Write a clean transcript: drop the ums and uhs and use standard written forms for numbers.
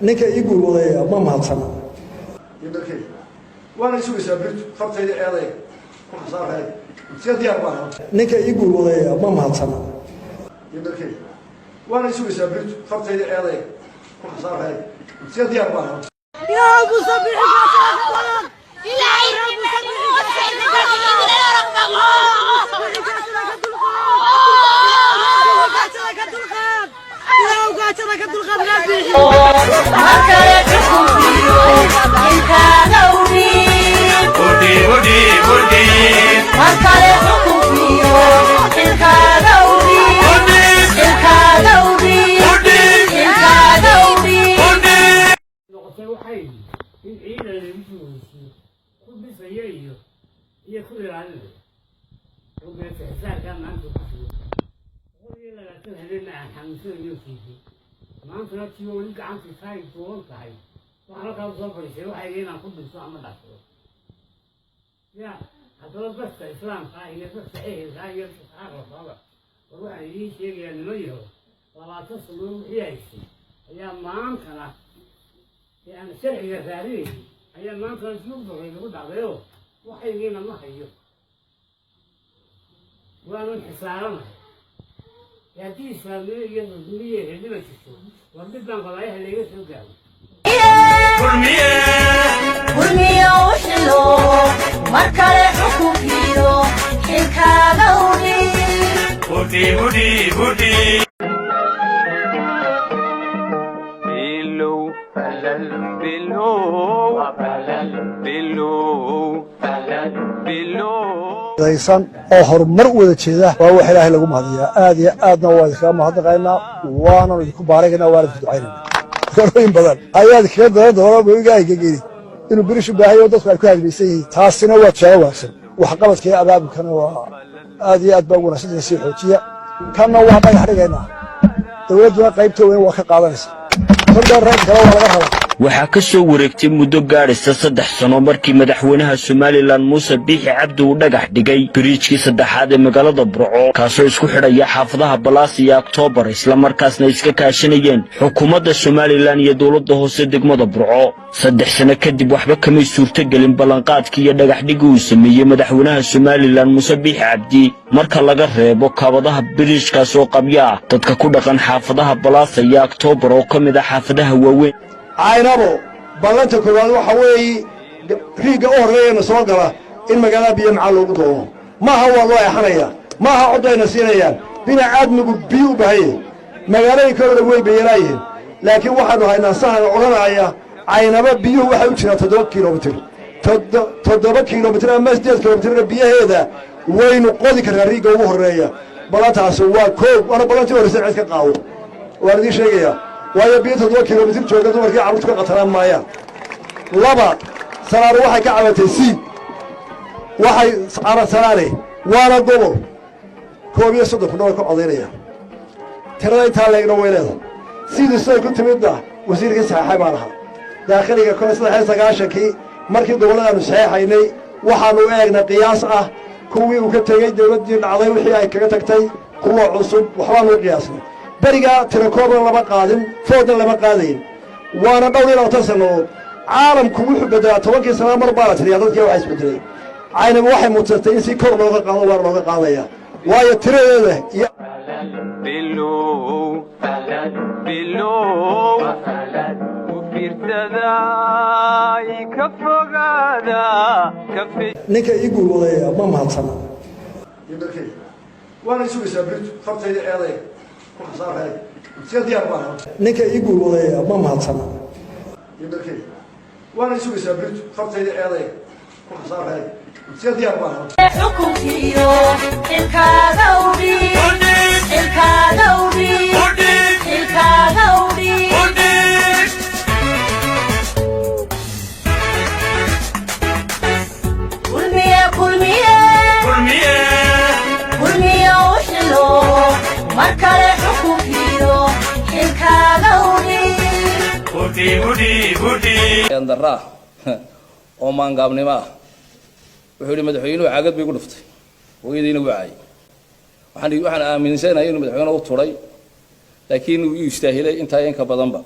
Ninka ii guulwadeeya ma mahadsana. Waana sugaysaa birtu fartayda eeday ku khasaaraya, iska diyaar baan. Ninka ii guulwadeeya ma mahadsana. Waana sugaysaa birtu fartayda eeday ku khasaaraya, iska diyaar baan. يا ابو صبيح. إلهي. Markale xukunkiyo xilkaaga u dhiib, markale xukunkiyo xilkaaga u dhiib, xilkaaga u dhiib, xilkaaga u dhiib. Noqotay waxay in ciidan lagu soo ku dhisaya iyo ku ilaalinaya oo beerta xisaarkaa maanta ku jiro 120 habeenna aan xanuunsanayo siisay, maantana tii weli gacantii taay duuban tahay. Waxaan halkaa usoo fadhiisay waxay inaan ku dhinto ama dhasho ya. Haddaba dadka islaamka iyo dadka ehelka iyo dadka aqalkaba, war waxaan idiin sheegayaa, niman yaho, 20 sano wixii haystay ayaa maantana ee aan sharciga raadinayay ayaa maantana suuq lagu dhacdayoo waxaygiina ma hayo, waanan xisaaranahay. Haddii islaamnimo iyo dadnimo ehelnima jirto, war mid baan qabaayaha layga soo gaaro. Kulmiyo u xilo, mar kale xukunkiyo xilkaaga u dhiib. Bilow bilow bilow bilow. Daysan oo horumar u wada jeeda waa wax Ilaahay lagu mahadiyaa. Aad iyo aadna waa idinkaga mahadnaqaynaa, waananu idinku baaragaynaa, waana idinku ducaynayna. Korooyin badan ayaad kaga daran doona webiga geli inuu birish u baahay oo dadku ay ku hadmaysan yihiin. Taasina waa tusaale wanaagsan. Waxqabadka iyo abaabulkana waa aad iyo aad baa ugu wanaagsan, sii xoojiya. Kanna waa dhagax dhigaynaa, dowladduna qaybta weyn waa ka qaadanaysa, tordheer rag kale waa laga rabaa. Waxaa ka soo wareegtay muddo gaadhaysa 3 sano markii madaxweynaha Somaliland Muuse Biixi Cabdi uu dhagax dhigay biriijkii saddexaad ee magaalada Burco, kaasoo isku xidhaya xaafadaha Balaas iyo Aktoobar, islamarkaasna iska kaashanayeen xukuumadda Somaliland iyo dowladda hoose degmada Burco. 3 sano kadib waxba kamay suurtogelin ballanqaadkii iyo dhagaxdhigii uu sameeyey madaxweynaha Somaliland Muuse Biixi Cabdi, marka laga reebo kaabadaha biriijkaas oo qabya ah. Dadka ku dhaqan xaafadaha Balaasa iyo Aktoobar oo ka mid ah xaafadaha waaweyn Caynabo, ballanta koowaad waxa weeye riigga u horreeyana soo gala in magaalada biyo macaan loogu doono. Maaha waa loo eexanayaa, maaha cod bayna siinayaan. Binac aadmigu biyo u baahanye, magaalooyinka oo dhan way bayalaayihiin, laakiin waxaannu haynaa sahan odhanaya Caynabo biyuhu waxay u jiraan 7 kilomitir, 7 kilomitir ama 8 kilomitirna biyaheeda waynu qodi karnaa riigga ugu horreeya. Ballantaasi waa koow, waana ballantii horreysa cid ka qaado, waan idiin sheegayaa, waayo biyo 7 kilomitir jooga dumarkii carruurtu ka qatanaan maayaan. Laba, Saraare waxay ka cabatay siid. Waxay Saraare waana gobol 31 kunna way ka codaynayaan, tirada intaa leegna way leedahay. Sidii siday ku timidna wasiirkii saxeexay baan ahaa daakhiliga 93-kii. Markii gobolladaanu saxeexaynay waxaannu u eegnay qiyaas ah kuwii uu ka tegey dawladdii dhacday wixii ay kaga tagtay, kuwa cusub waxbaanu u qiyaasnay. Berigaa tirakoobna lama qaadin, foodna lama qaadayn, waana dhowr iyo labaatan sannadood. Caalamku wuxuu beddelaa 10-kii sanaa mar baa la tiriyaa dadkii waxaa isbedelay. Caynaba waxay mudsatay in si kor looga qaado, waana looga qaadaya, waayo tiradeeda iyo bilow bilow u fiirsaday ka fogaada ka. Ninka ii guulwadeeya ma mahadsana. Waana sugaysaa birtu fartayda eeday ku khasaaraya, iska diyaar baan. Ninka ii guulwadeeya ma mahadsana. Waana sugaysaa birtu fartayda eeday ku khasaaraya, iska diyaar baan. Xukunkiyo xilkaaga u dhiib, xilkaaga u dhiib, xilkaaga u dhiib. Kulmiye, kulmiye, kulmiye u xilo, mar kale xukunkiyo xilkaaga u dhiib. Darra ah oo maangaabnimo ah, wuxuu yidhi madaxweynuhu caagad bay igu dhuftay, hooyadiina wuu caayay. Waxaan aaminsanahay inuu madaxweyne u turay, laakiin uu istaahilay intaa inka badanba.